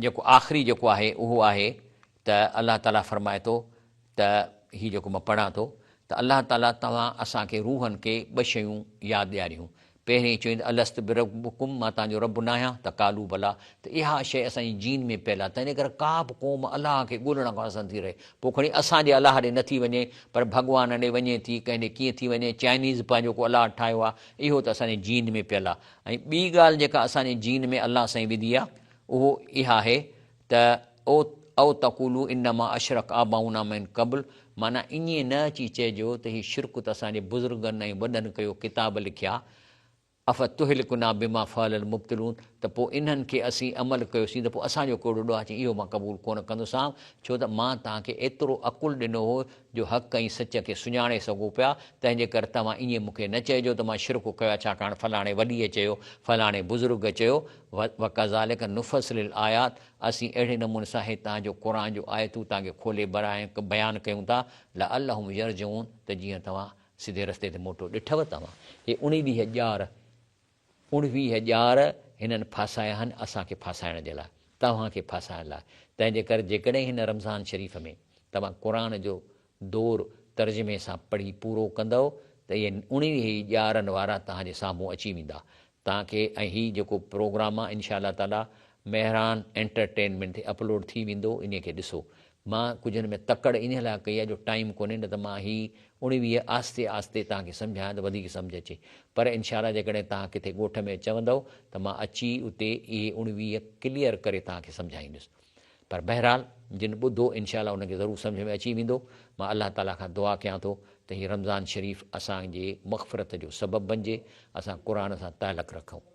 جيڪو آخري جيڪو آهي اهو آهي ته الله تعاليٰ فرمائي ٿو ته هي جيڪو مان پڙهان ٿو ته الله تعاليٰ توهان اسان کي روحن کي ٻه شيون ياد ڏياريون. پهرين چيائين ته الست بربڪم مان توهان جو رب ناهيان ته قالو بليٰ ته اها شيء اسان جي جين ۾ پيل آهي تنهنجي ڪري ڪا به قوم الله کي ڳولڻ کان اسان ٿي رهي پوء کڻي اسان جي الله ڏي نٿي وڃي پر ڀڳوان ڏي وڃي ٿي ڪنهن ڏي ڪيئن ٿي وڃي چائنيز پنهنجو ڪو الله ٺاهيو آهي اهو ته اسان جي جين ۾ پيل آهي ۽ ٻي ڳالهه جيڪا اسان جي جين ۾ الله سائين وڌي آهي اهو اها آهي ته او او تقولوا انما اشرڪ آباؤنا من قبل معنيٰ ائين نه اچي چئجو ته هي شرڪ ته اسان جي بزرگن ۽ وڏن ڪيو ڪتاب لکيا افتهلڪنا بما فعل المبطلون ته پوء انهن کي اسين عمل ڪيوسين ته پوء اسان جو ڪهڙو ڏوهه چئي اهو مان قبول ڪونه ڪندوسانء ڇو ته مان توهان کي ايترو عقل ڏنو هو جو حق ۽ سچ کي سڃاڻي سگهو پيا تنهن جي ڪري توهان ائين مون کي نه چئجو ته مان شرڪ ڪيو آهي ڇاڪاڻ فلاڻي وليء چيو فلاڻي بزرگ چيو وڪذالک نفصل الآيات اسين اهڙي نموني سان هي توهان جو قرآن جون آيتون توهان کي کولي بيان ڪيون ٿا لعلهم يرجعون ته جيئن توهان سڌي رستي تي موٽو. ڏٺو توهان هي اڻويهه ڄار، اڻويهه ڄار هنن ڦاسايا آهن اسان کي ڦاسائڻ جي لاء، توهان کي ڦاسائڻ لاء. تنهن جي ڪري جيڪڏهن هن رمضان شريف ۾ توهان قرآن جو دور ترجمي سان پڙهي پورو ڪندؤ ته اهي اڻويهه ئي ڄارن وارا توهان جي سامهون اچي ويندا. توهان کي ۽ هي جيڪو پروگرام آ انشاء الله تعالي مهراڻ انٽرٽينمينٽ تي اپلوڊ ٿي ويندو انهي کي ڏسو مان ڪجهه هن ۾ تڪڙ انهي لاء ڪئي آ جو ٽائيم ڪونهي نه ته مان هي اڻويهه آهستي آهستي توهان کي سمجهايان ته وڌيڪ سمجهه اچي پر انشاء الله جيڪڏهن توهان ڪٿي ڳوٺ ۾ چوندؤ ته مان اچي اتي اهي اڻويهه ڪليئر ڪري توهان کي سمجهائيندس پر بهرحال جن ٻڌو انشاء الله انهن کي ضرور سمجهه ۾ اچي ويندو. مان الله تعالي کان دعا ڪيان ٿو ته هي رمضان شريف اسان جي مغفرت جو سبب بنجي، اسان قرآن سان تعلق رکون.